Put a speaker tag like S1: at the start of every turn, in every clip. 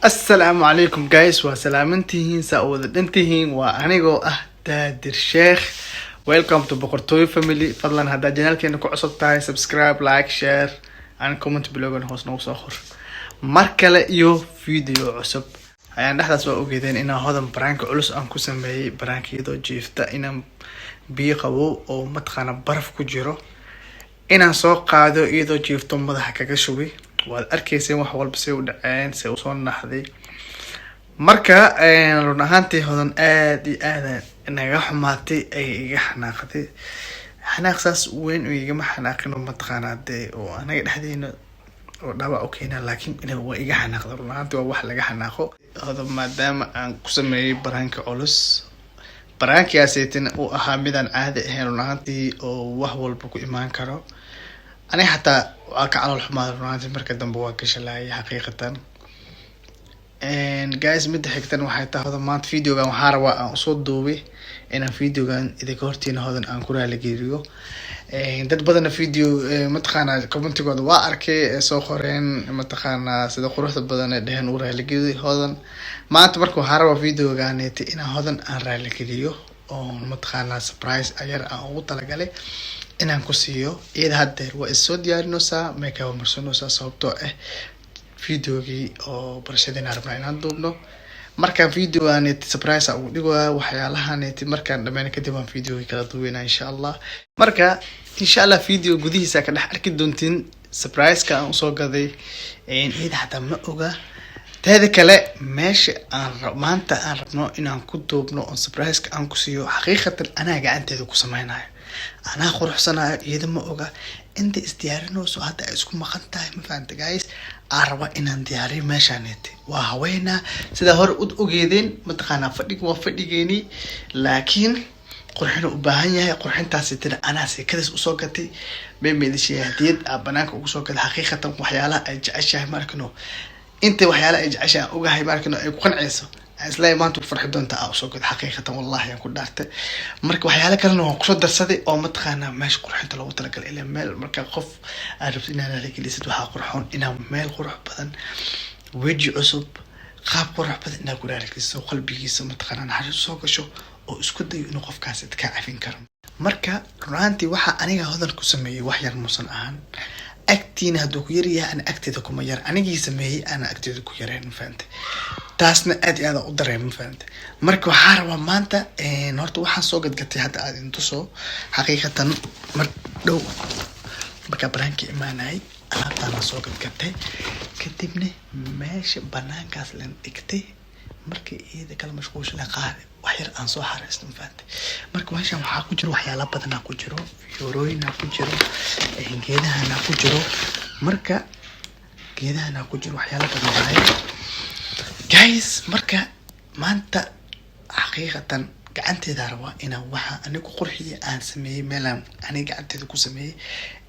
S1: Assalaamu calaykum guys, waa salaamantihiin, saa u wada dhantihiin. Waa anigoo ah Daadir Sheekh. Welcome to Boqortooyo Family. Fadlan haddaad channelkeena ku cusub tahay, subscribe, like, share and comment below hoos noogu soo qor. Mar kale iyo video cusub ayaan dhexdaas. Waa ogeedeen inaan Hodan prank culus aan ku sameeyey, prank iyadoo jiifta inaan biyo qabow oo mataqaana baraf ku jiro inaan soo qaado, iyadoo jiifto madaxa kaga shubi. Waad arkayseen wax walba say u dhaceen, say usoo naxday. Marka run ahaantii Hodan aada iyo aada naga xumaatay, ay iga xanaaqday. Xanaaq saas weyn igama xanaaqin oo mataqaanaa dee oo anaga dhexdeena oo dhaawac u keena, laakiin waa iga xanaaqday. Run ahaantii waa wax laga xanaaqo Hodan, maadaama aan ku sameeyey pranka culus. Prankigaaseytina uu ahaa midaan caadi ahayn run ahaantii, oo wax walba ku imaan karo. Aniga xataa waa ka calool xumaaday run ahaantii. Marka dambe waa ka shalaayay xaqiiqatan. Guys, midda xigtan waxay tahay, Hodan maanta videogan waxaa rabaa aan usoo duubay inaan videogan idinka hortiina Hodan aan ku raaligeliyo. Dad badanna video mataqaana commentigooda waa arkay ee soo qoreen, mataqaanaa, sida quruxda badan ee dheheen u raaligeliyo Hodan maanta. Marka waxaa rabaa videoganeeti inaan Hodan aan raaligeliyo oo mataqaanaa surprise ayar aan ugu talagalay inaan ku siiyo iyada. Haddeer waa is soo diyaarinaysaa, makeup marsanaysaa, sababtoo ah videogii oo barashadiina rabnaa inaan duubno. Markaan videoganeeti surprise ugu dhigaya waxyaalahaneeti markaan dhameyno kadib aan videogii kala duweyna, insha Allah. Marka insha Allah video gudihiisa ka dhex arki doontiin surprise-ka aan usoo gaday. Iyada xataa ma oga. Teeda kale, meesha aan maanta aan rabno inaan ku duubno oo surprise-ka aan ku siiyo, xaqiiqatan anaa gacanteeda ku sameynayo, anaa quruxsanayo. Iyada ma oga inta isdiyaarinayso, hadda ay isku maqan tahay. Ma fahanta guys? Aan raba inaan diyaariyo meeshaanete, waa haweenaa sidaa hore u ogeedeen. Mataqaanaa, fadhiga waa fadhigeeni, laakiin qurxinu u baahan yahay. Qurxintaasi tira anaa seekadaas usoo gatay. Been hadiyad aa banaanka ugu soo gaday. Xaqiiqatan waxyaalaha ay jeceshahay maarkano, inta waxyaalaha ay jeceshahay aan ogahay maarkano, ay ku qanceyso, isla maanta ku farxi doonta aa usoo gaday. Xaqiiqatan wallahi aan ku dhaartay. Marka waxyaala kalena waan kusoo darsaday oo mataqaanaa meesha qurxinta loogu talagalay. Ilaa meel marka qof aad rabto inaad raaligelisid, waxaa qurxoon inaa meel qurux badan, weji cusub, qaab qurux badan inaad ku raaligeliso, qalbigiisa mataqaanaa naxariis soo gasho oo isku dayo inuu qofkaasi kaa cafin karo. Marka runaantii waxaa aniga Hodan ku sameeyey wax yar muusan ahaan. Agtiina hadduu ku yaryahay, ana agteeda kuma yar. Anigii sameeyey ana agteeda ku yareen, ma fahantay? Taasna aad iyo aad u dareem, ma fahantay? Marka waxaa rabaa maanta horta waxaan soo gadgatay hadda aad intuso. Xaqiiqatan mar dhow markaa banaanka imaanayay alaabtaana soo gadgatay, kadibna meesha banaankaas lan dhigtay. Markii iyada kala mashquulsha qaar wax yar aan soo xareysto, ma fahantay? Marka meeshan waxaa ku jiro waxyaala badanaa ku jiro, fiyoorooyinaa ku jiro, geedahana ku jiro. Marka geedahana ku jiro, waxyaala badan waaye guys. Marka maanta xaqiiqatan gacanteeda rabaa inaan waxa aniga ku qurxiya aan sameeyey, meelaan aniga gacanteeda ku sameeyey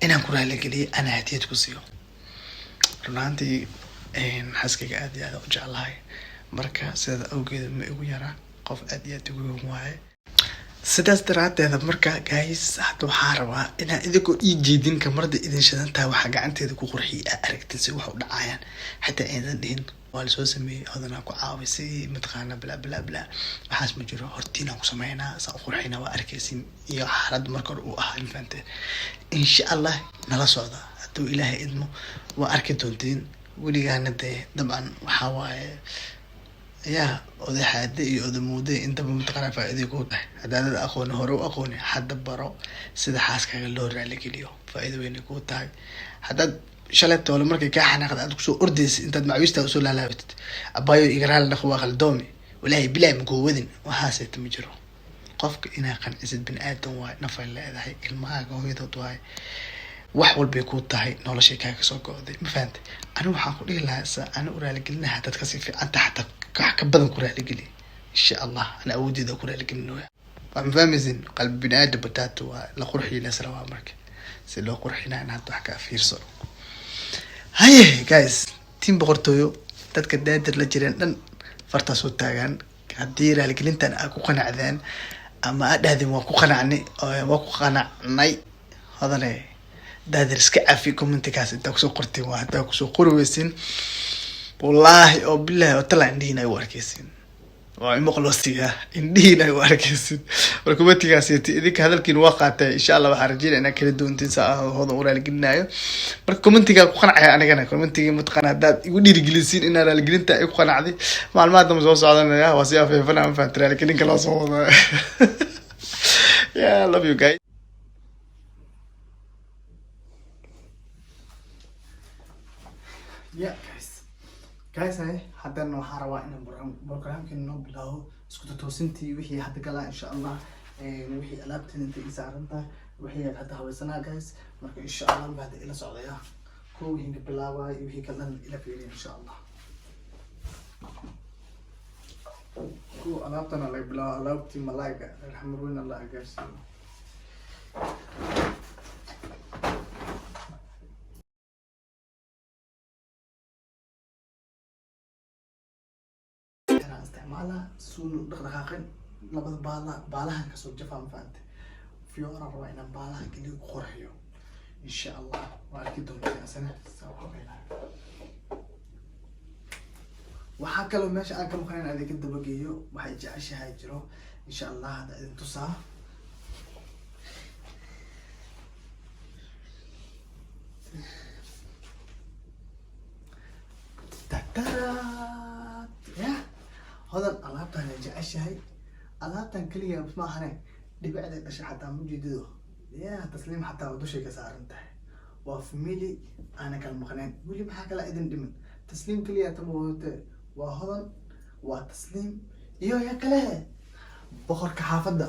S1: inaan ku raaligeliyay, ana hadiyad ku siiyo. Runaantii xaaskayga aad iyo aad u jeclahay. Marka sidaas awgeeda ma igu yaraa, qof aad iyo aad ugu weyn waaye. Sidaas daraadeeda marka guys, hadda waxaa rabaa inaan idinkoo ii jeedin, kamarada idin shidan tahay, waxaa gacanteeda ku qurxiyay aa aragtin si wax u dhacayaan. Xataa aydan dhihin waa lasoo sameeyey, Hodanaa ku caawisay, mataqaana, bla bla bla. Waxaas ma jiro. Hortiinaan ku sameynaa, saa u qurxinaa waa arkaysin iyo xaaladda marka hore uu ahaa, ma fahanteen? Insha Allah nala socda, hadduu Ilaahay idmo waa arki doontiin. Weligaana dee dabcan waxaa waaye yaa oday xaade iyo oday muude intaba mataqaanaa faa'iiday ku tahay. Haddaadad aqooni, hore u aqooni, hadda baro sida xaaskaaga loo raaligeliyo. Faa'iido weynay kuu tahay. Haddaad shalay toole markay kaa xanaaqda aad kusoo ordaysid intaad macawiistaa usoo laalaabatid, "Abaayo, iga raali dhaqo, waa khaldoomi, walaahi bilahi makuwadin," waxaaseta ma jiro. Qofka inaa qancisid, bini aadan waay, nafay leedahay, ilmahaaga hooyadood waay, wax walbay kuu tahay, noloshay kaaga soo go'day, ma fahantay? Anigu waxaan ku dhihi lahaa sa ani u raaligelinaha haddaad kasii fiicanta, xataa wax ka badan ku raaligeli, insha Allah. Ana awoodeyda ku raaligelin. Waa ma fahmaysin? Qalbi bini aadam bataata waa la qurxiyo lees rabaa. Marka si loo qurxinaa in hadda wax ka fiirso. Haye guys, team Boqortooyo, dadka Daadir la jireen dhan fartaa soo taagaan haddii raaligelintan aad ku qanacdeen ama aad dhahdeen waa ku qanacnay, waa ku qanacnay, Hodane Daadir iska cafi. Commentigaas intaa kusoo qorteen waa haddaa kusoo qori weysin. Wallaahi oo bilahi oo tala, indhihiina ay u arkeysin, waa imaqlosiyaa, indhihiina ay u arkeysin. Marka commentigaasiti idinka hadalkiin waa qaatay. Insha Allah waxaan rajeynaya inaad kala doontiin saa Hodan u raaligelinayo. Marka commentigaa ku qancaya anigana, commentigii mataqaana haddaad igu dhiirigelisiin inaan raaligelinta ay ku qanacday, maalmaha dambe soo socdanaya waa si afeefana, ma fahamta, raaligelinka loo soo wada. Yeah, I love you guys. Yeah guys, guys, ay haddana waxaan rabaa inaan programkeena noo bilaabo, isku totoosintii wixii hadda galaa insha Allah. Wixii alaabteeda intay ii saaran tahay, wixii hadda haweysanaa guys. Marka insha Allah ba hadda ila socdaya ko wixii ka bilaabaya iyo wixii kale dhan ila fiiriya insha Allah. Ko alaabtana laga bilaabo, alaabtii malaaga reer Xamarweyn Allah gaarsiiyo. Inaan isticmaalaa suunu dhaqdhaqaaqin labada baala, baalahan kasoo jafaa, ma fahante? Fiyoora rabaa inaan baalaha keliya ku qorxiyo insha Allah. Waa arki doontaa asana saa u habeynaayo. Waxaa kaloo meesha aan ka maqnayn idinka dabageeyo, waxay jeceshahay jiro insha Allah hadda idin tusaa. Tatara ya Hodan, alaabtan ay jeceshahay, alaabtan keliya ma ahane, dhibicday dhashay xataa ma ujeedido ya Tasliim xataa waa dushay ka saaran tahay. Waa family aana kala maqnayn weli. Maxaa kala idin dhimin? Tasliim keliya tama wadate, waa Hodan, waa Tasliim iyo ya kale boqorka xaafadda,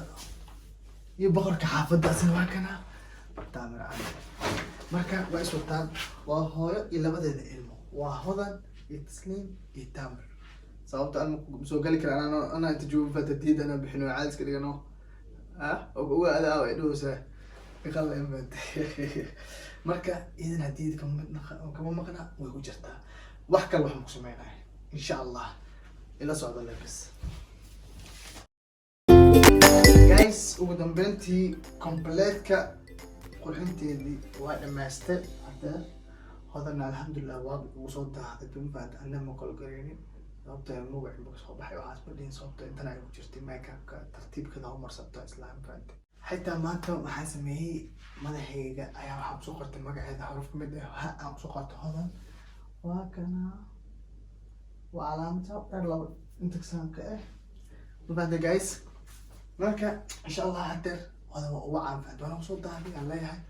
S1: iyo boqorka xaafadda asna waa kana Taamir Cali. Marka waa is wataan, waa hooyo iyo labadeeda ilmo, waa Hodan iyo Tasliim iyo Taamir. Sababta aan soo gali kara anaa inta joogo fatadiid anaa bixino caadi iska dhigano ah uga adaa ay dhowsaa iqalla. Marka idan hadiyad kama maqna, way ku jirtaa. Wax kale waxaan ku sameynaya insha Allah ila socda lebis guys. Ugu dambeyntii completka qurxinteedii waa dhamaystay hadeer. Hodanna alxamdulilah waa ugu soo daahday bimfaat, anna ma kala gareynin sababta magaci ma soo baxay, waxaas ma dhihin, sababta intan ay ku jirtay makeupka tartiibkeeda u marsato islaam faante. Xitaa maanta waxaan sameeyey madaxayga ayaa waxaan kusoo qortay magaceeda, xaruf kamid ah ha aan kusoo qortay Hodan. Waa kana, waa calaamad dheer laba inta saanka ah, mafahamtay guys? Marka insha Allah hadeer Hodan waa uga caan fahamtay, waana kusoo daahday aan leeyahay.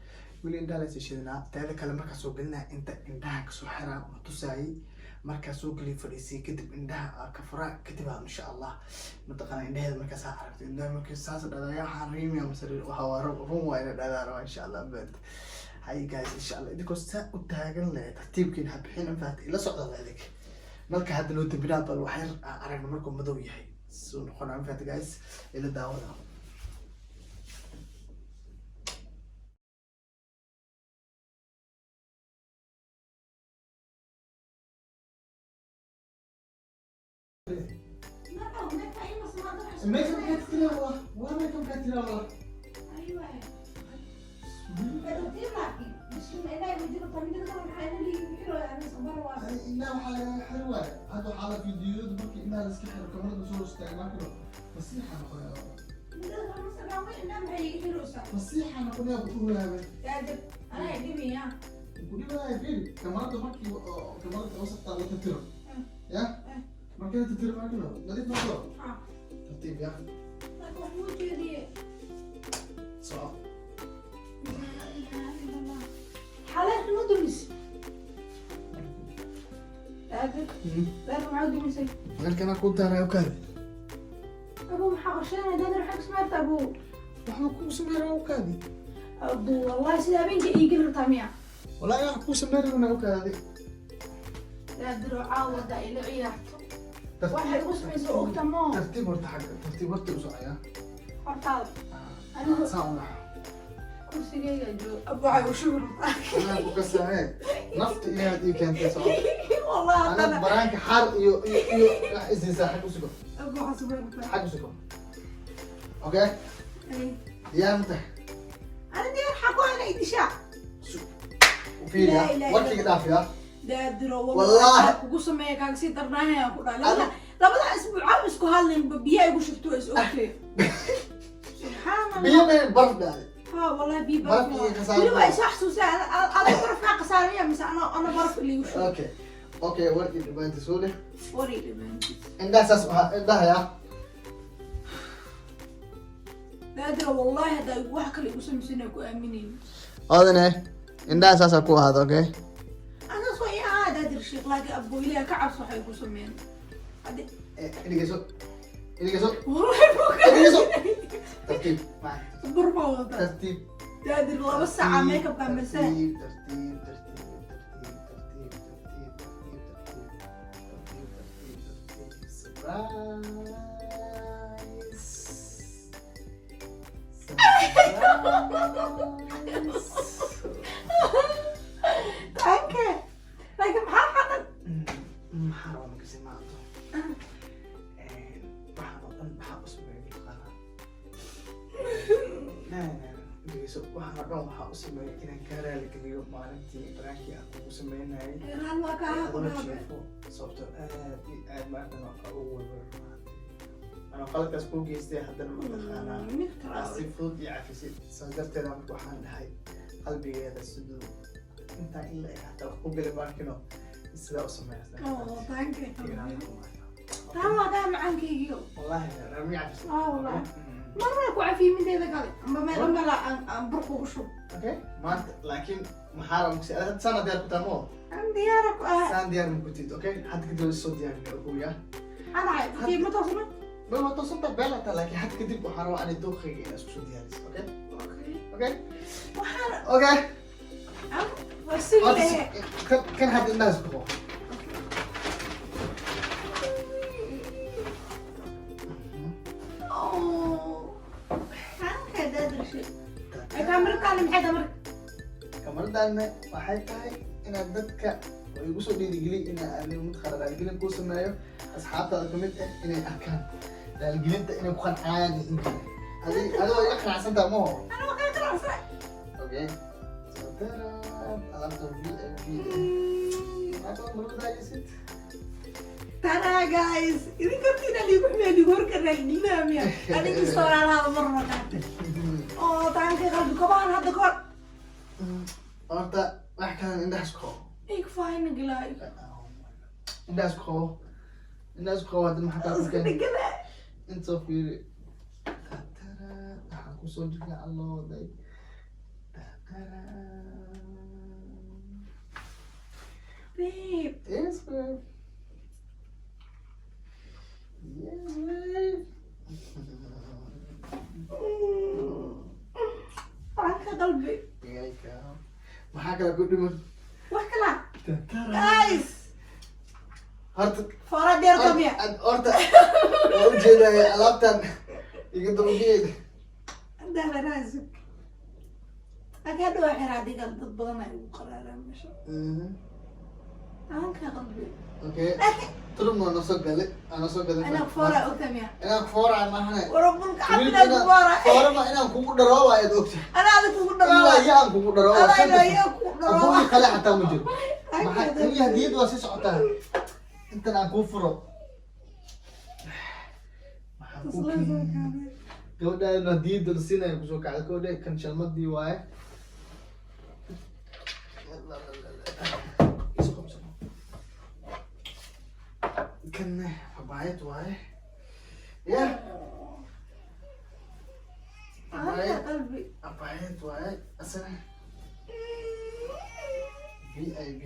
S1: Weli indhaha laysa shidinaa. Teeda kale markaa soo gelinaa inta indhaha kasoo xiraa ma tusaayay, markaa soo geliy fadhiisay, kadib indhaha ka furaa, kadib aa insha Allah mataqaana indhaheeda markaasaa aragto indhaha markii saas dhadaya waxaan riimiya mase waxa waa run waa ina dhadaa rabaa insha Allah. But hay guys, insha Allah idinkoo saa u taagan leh tartiibkiin ha bixin, infaat ila socda la idink. Marka hadda loo dambinaa, bal wax yar aan aragno markuu madow yahay suu noqonaa. Infaat guys, ila daawada. Makeup ka tira wallah, waa makeup ka tira wallah.
S2: أيوة.
S1: Indhaha waxaa lagaga xiri waaye hadda, waxaa la fiidiyooda markii indhaha la iska xiro, kamarada soo isticmaal karo, fasiixa noqonaya, fasiixa noqonaya ku dhuwaaba ku dhibaya. Fiiri kamarada markii oo kamarada wasaqta la tirtiro ya, markii la tirtiro markii nadiif noqdo tartiib ya soco.
S2: حالات ما دمس
S1: Halkan ku daaray ukaadi.
S2: أبو maxaa qorsheynaya dad waxaa ku samaynta abu?
S1: Waxba kuu sameynaya ukaadi.
S2: Abu, wallahi sida habeenka iigeli rabtaa miya?
S1: Wallahi wax kuu sameynaya ukaadi.
S2: Daadiro caawada ila ciyaarto waxay ugu samaysa ogta moo.
S1: Tartiib horta, xagga tartiib horta u socaya.
S2: Hortaada anigu
S1: Saa u dhax.
S2: Kursigayga joog abu, waxay u shubi rabtaa.
S1: Anaa ku kasaaye nafta inaad ii keentay soco.
S2: Wallahi
S1: Anaa
S2: haddana
S1: baraanka xaar iyo wax isiisaa, xag u sugo.
S2: Abu, waxaa samayn rabtaa.
S1: Xag u sugo, okay, diyaar ma tahay?
S2: Ani diyaar xaa ku ana idishaa.
S1: Fiiriya.
S2: Laa ilaaha.
S1: Warkiga dhaaf ya.
S2: Daadiro.
S1: Wallahi.
S2: Wallahi kugu sameeya, kaaga sii darnaahayaan ku dhahay. Labada isbuuc caaw isku hadlin, ba biyaha igu shubto, waa is ogtay. Subxaan Allah.
S1: Biyo may baraf dhacday.
S2: Ha, wallahi biyo.
S1: Baraf
S2: Baraf.
S1: iyo khasaaro.
S2: Weli waa isoo xasuusay. Adag barafkaa khasaaraya mise ana baraf liigu shubay?
S1: Okay, war iyo dhibaata soo leh.
S2: Wari dhibaantiis.
S1: Indhaha saas waxaa indhaha yaa.
S2: Daadiro, wallahi haddaa wax kale igu samaysan ku aaminayn.
S1: Odane, indhaha saasaa ku ahaada, okay.
S2: Asaas waa ii ahaa, Daadir Sheekh, laakiin abbo, Ilaaha ka cabso, waxay igu sameeyeen haddi.
S1: Dhegeyso, dhegeyso.
S2: Wallahi
S1: Dhegeyso, tartiib.
S2: Bur baa wadataa.
S1: Tartiib.
S2: Daadir, 2 saaca makeup-kaa marsaa.
S1: Tartiib, tartiib, tartiib, tartiib, tartiib, tartiib, tartiib, tartiib, tartiib, tartiib, tartiib. Surprise, surprise.
S2: Tanke, laakiin maxaa xadan?
S1: Maxaa rabaa markasi maanto? Waxaan oo dhan maxaa u sameeyay, mataqaanaa? Dhegeyso, waxaan oo dhan waxaa u sameeyay inaan kaa raaligeliyo maalintii prank-kii aan kugu sameynayay.
S2: Raal waa kaa ku
S1: Adoo
S2: dhaabe.
S1: jiifo, sababtoo aad iyo aad maartan ugu welwel anoo qaladkaas kuu geystay, haddana mataqaanaa
S2: Mid kale.
S1: aad si fudud iyo cafisid. Saas darteeda marka waxaan dhahay qalbigeeda siduu intaa in la eg hataa wax ku geli baarkino sidaa u sameeyay.
S2: Oh, tanke, taa waa kaa macaankaygiyo.
S1: Wallahi rami cafisid.
S2: Ah, wallahi. Marna ku cafiye mideeda kale amba meel mala aan bur kugu shub.
S1: Okay, maanta laakiin maxaa la mugsi hadda sana diyaar ku tahay mo?
S2: Aan diyaara ku ah.
S1: Saan diyaar ma ku tid? Okay, hadda kadib waa soo diyaariya, ogow.
S2: Maxaa dhacay? Okey, ma toosna?
S1: Ma waa toosantaa, beel hataa, laakiin hadda kadib waxaan rabaa ani dooqayga inaad isku soo diyaariso, okay?
S2: Okay.
S1: Okay.
S2: Waxaan
S1: Okay.
S2: waa sigi
S1: Horta
S2: lehe.
S1: Kan hadda indhaha isku qabo.
S2: Oh, tanke, Daadir Sheekh, ay kaamiradaani maxay tahay marka?
S1: Kamaradaana waxay tahay inaad dadka oo igu soo dhiirigeliy in aan mataqaana raaligelin kuu sameeyo, asxaabtaada kamid ah inay arkaan raaligelinta, inay ku qancayaan iyo in kale. Adi waa iga qanacsantaha maho?
S2: Ana waa kaa qanacsan.
S1: Okay, so taraad alaabta VIP maanta marwadaaysid.
S2: Tara guys, idin kortiina liigu xumee, liigu horka raaligelinaa miya? Adiga istoolaalaada marna qaatay. Oo tanke, qalbi, kobahan hadda kahor.
S1: Horta wax kalan indhaha isku qabo.
S2: Ay ku faahina galaay.
S1: Indhaha isku qabo, indhaha isku qabo. Hadda maxaa kaa
S2: Isku
S1: keen?
S2: dhegana.
S1: Inta fiiri. Tara, waxaan kusoo jirnay alloo waday. Tara.
S2: Babe.
S1: Yes, babe. Yes, babe.
S2: Tanke, qalbi.
S1: There you go. Maxaa kale ku dhiman?
S2: Wax kala.
S1: Tara.
S2: Guys.
S1: Horta
S2: Fora deerto miya?
S1: Horta waa ujeedaya alaabtan iga dabageeda.
S2: Daharaasug. Laakiin hadda waa xiraa adiga, dad badan ay ugu qaraaraan meesha. Tanke, qalbi.
S1: Okay.
S2: Laakiin
S1: Turubna waa noo soo galay, waa noo soo galay.
S2: Anaa foora ogta miya?
S1: Inaan ku fooraya maahane.
S2: Warabulka
S1: Wiilka
S2: cabinaa ku foora.
S1: Foorama inaan kugu dharooba ayaad ogtahay.
S2: Anaa adag kugu
S1: Ilaa
S2: dharooba.
S1: iyo aan kugu dharooba.
S2: Anaa ilaa iyo kugu dharooba.
S1: Abuuri kale xataa ma jiro. Maxaa kaliya hadiyad waa sii socotaa. Intan aan kuu furo. Maxaan kuu keenay? Gabadhaan hadiyadda la siinayo kusoo kacday gabadha kan shalmadii waaye. Isu qabso. Kanne habaayad waaye. Ya.
S2: Tanke, qalbi.
S1: Habaayad waaye. Asana VIP.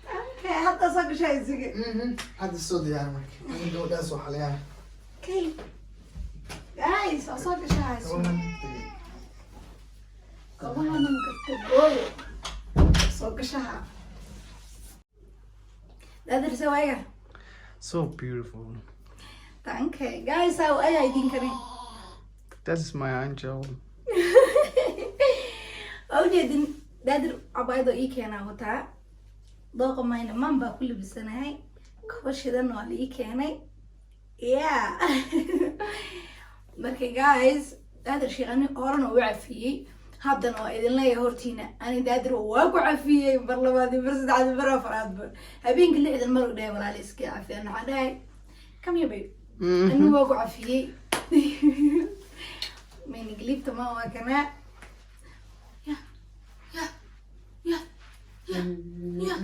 S2: Tanke, hadda soo gashaa isiga.
S1: Hadda soo diyaar marka. In gabadhaas waxaa laga yaabaa.
S2: Okay. Guys, waa soo gashaa. Kobahan karta gooyo. Soo gashaa. Daadir sawaaga.
S1: So beautiful.
S2: Tanke, guys, aw ayaa idin karin.
S1: That is my angel.
S2: Waa ujeedin, Daadir cabaayadoo ii keenaa wataa. Dooqa mayna maan baa ku labisanahay. Kaba shidan waa la ii keenay. Yeah. Marka guys, Daadir Sheekh ani horena u cafiyey. Haddana waa idin leeyahay hortiina, ani Daadir waa ku cafiyey mar labaad iyo mar saddexaad iyo mar afraadba. Habeenka 60 mar dhahay, walaali iska cafiyan. Waxaan dhahay, come here, babe, anigu waa ku cafiyey. Maynigliibta ma waa kanaa? Ya ya ya ya ya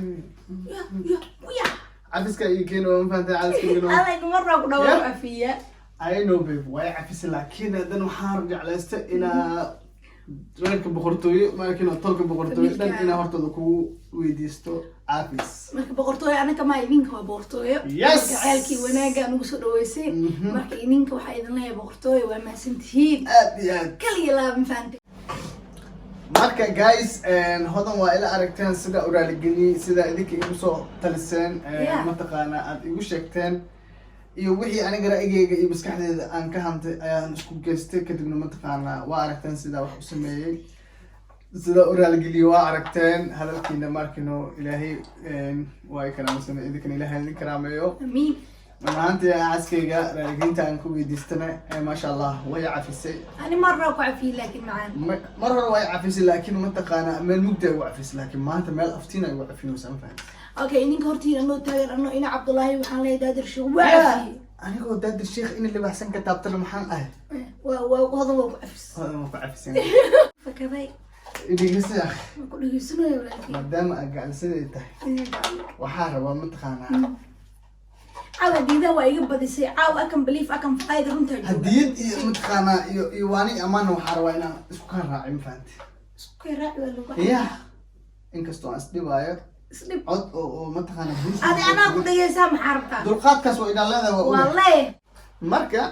S2: ya ya ya.
S1: Cafiska iyo keeno, waa mafahantay, cafiska keeno.
S2: Alayga marnaa ku dhawa cafiya.
S1: I know, babe, way cafisay, laakiin haddana waxaan jeclaystay inaa reerka boqortooyo, maakin tolka boqortooyo dhan, inaa hortooda kugu weydiisto cafis.
S2: Marka boqortooyo anaka maa, idinka waa boqortooyo.
S1: Yes.
S2: Jaceylkii wanaaga nugu soo dhaweysay. Marka idinka waxaa idin leeyahay, boqortooyo, waa mahadsantihiin.
S1: Aad iyo aad.
S2: Kaliya laaba, mafahantay?
S1: Marka guys, Hodan waa ila aragteen sida u raaligeliyey, sida idinka igu soo taliseen, mataqaana aad igu sheegteen, iyo wixii aniga ra'yigeyga iyo maskaxdeeda aan ka hantay ayaan isku geystay. Kadibna mataqaana waa aragteen sida wax u sameeyey, sida u raaligeliyey, waa aragteen hadalkiina. Markino Ilaahay waa i karaamaysanay, idinkana Ilaahay idin karaameeyo.
S2: Amiin.
S1: Run ahaantii xaaskeyga raaligelinta aan ku weydiistana, maasha Allah, way cafisay.
S2: Ani marnaa ku cafiyey, laakiin macaan.
S1: Mar hore way cafisay, laakiin mataqaana meel mugdi ay ugu cafisay, laakiin maanta meel aftiin ay ugu cafinaysa, ma fahamtay?
S2: Okay, idinka hortiina anoo taagan, anoo ina Cabdullaahi, waxaan leeyahay, Daadir Sheekh waa cafiyey.
S1: Anigoo Daadir Sheekh in libaxsan ka taabtana, maxaan ahay?
S2: Waa Hodan waa ku cafis.
S1: Hodan waa ku cafisan.
S2: Fakaday.
S1: Dhegeysta.
S2: Waa ku dhegeysanaya, walaalkii.
S1: Maadaama aad gacalisaday tahay, waxaa rabaa mataqaanaa
S2: Caawa diidaha waa iga badisay caawa. I can believe I can fly, runtaa jooga.
S1: Hadiyad iyo mataqaanaa iyo waani amaana waxaa rabaa inaan isku kaan raaci, ma fahamtay?
S2: Isku kay raaci, waa lagu
S1: Ya, inkastoo aan isdhibaayo.
S2: Isdhib.
S1: Cod oo mataqaanaa buris.
S2: Adi anaa ku dhegeysaa, maxaa rabtaa?
S1: Dulqaadkaas waa idaan leedahay, waa
S2: waa
S1: ogahay.
S2: lee.
S1: Marka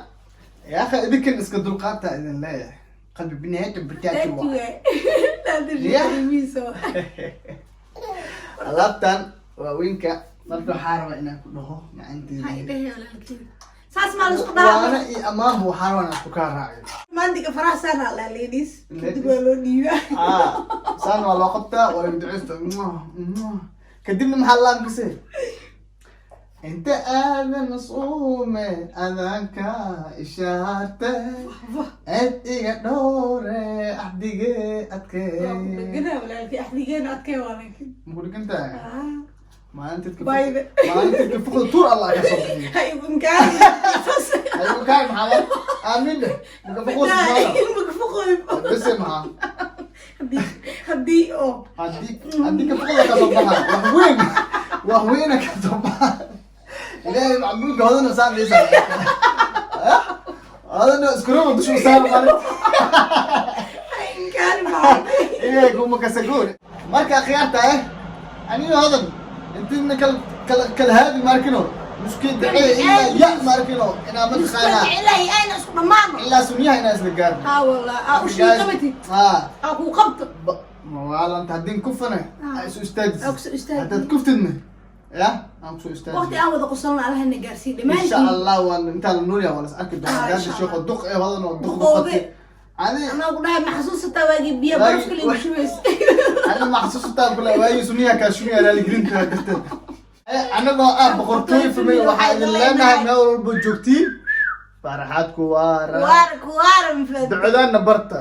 S1: yaa idinkan iska dulqaata idin leeyahay, qalbi biniaadam bataati waa.
S2: Daadir.
S1: Yeah.
S2: Sheekh.
S1: Alaabtan waaweynka, marka waxaa rabaa inaan ku dhaho macanteeda.
S2: Hay dhehe, walaalkii, saas maa la isku dhahaa.
S1: Waana iyo ammaanba waxaa rabaa inaan isku kaa raaciyo.
S2: Maandiga faraha saanaa laa, ladies, kadib waa loo dhiibaa.
S1: Ah, saan waa loo qabtaa, waa lagu duceysta. Kadibna maxaa laamkase inta aadan suume adanka ishaarte ced iga dhowre axdige adkee.
S2: Waa ku dheganaa, walaalkii, axdigeena adkee waa laakiin.
S1: Maku dhigan tahay? Maalintidka
S2: Bayde.
S1: Maalintidka fuqda tuur Allah ka soo bixiyo.
S2: Ha igu inkaari.
S1: Ayuu kaay maxaa la aamin dheh maka fuqus.
S2: Makafuqoy.
S1: Bese maxaa?
S2: Haddii oo
S1: Haddii ka fuqda ka soo baxa wax weyn, wax weyna ka soo baxa. Ilaahay macbuudka Hodana saan dhiisa, Hodana iskuroba dusha u saara maalin.
S2: Ha inkaari maxaa.
S1: Ilaahay kuma kasagoon. Marka akhyaarta aniga Hodan intina kal kala kala haadi maarkino muskiin dacee ilaa ya maarkino inaa mataqaanaa.
S2: Ilaahay ayna isku dhammaano.
S1: Ilaa sunyaha inaa isla gaarno.
S2: Haa wallah, aa u shiiqabatid.
S1: Haa.
S2: Aa kuu qabto.
S1: Mawaalanta haddin kufane
S2: Ah.
S1: isu istaajis.
S2: Aa kusoo istaajis.
S1: Haddaad kuftidna ya aan kusoo istaajis.
S2: Waqti aan wada qosolna Allahna gaarsiiyo
S1: Insha
S2: dhammaantiin.
S1: Allah, waan intaa la nool yahay waa las arki doonaa.
S2: Ah,
S1: gaasha
S2: insha
S1: sheekho
S2: Allah.
S1: duq ee Hodan oo duq
S2: Duqoobe.
S1: duqatay adi.
S2: Anaa ku dhahay, ma xasuusataa waagii biyo barafka lagu shubaysa?
S1: Ana ma xasuusataa kule waagii sunniya kaa shuniya raaligelinta darteed. Anagoo ah boqortooyo family, waxaa idin leenahay meel walba joogtiin farxad ku waara.
S2: Waara ku waara, mafad.
S1: Ducadaana barta.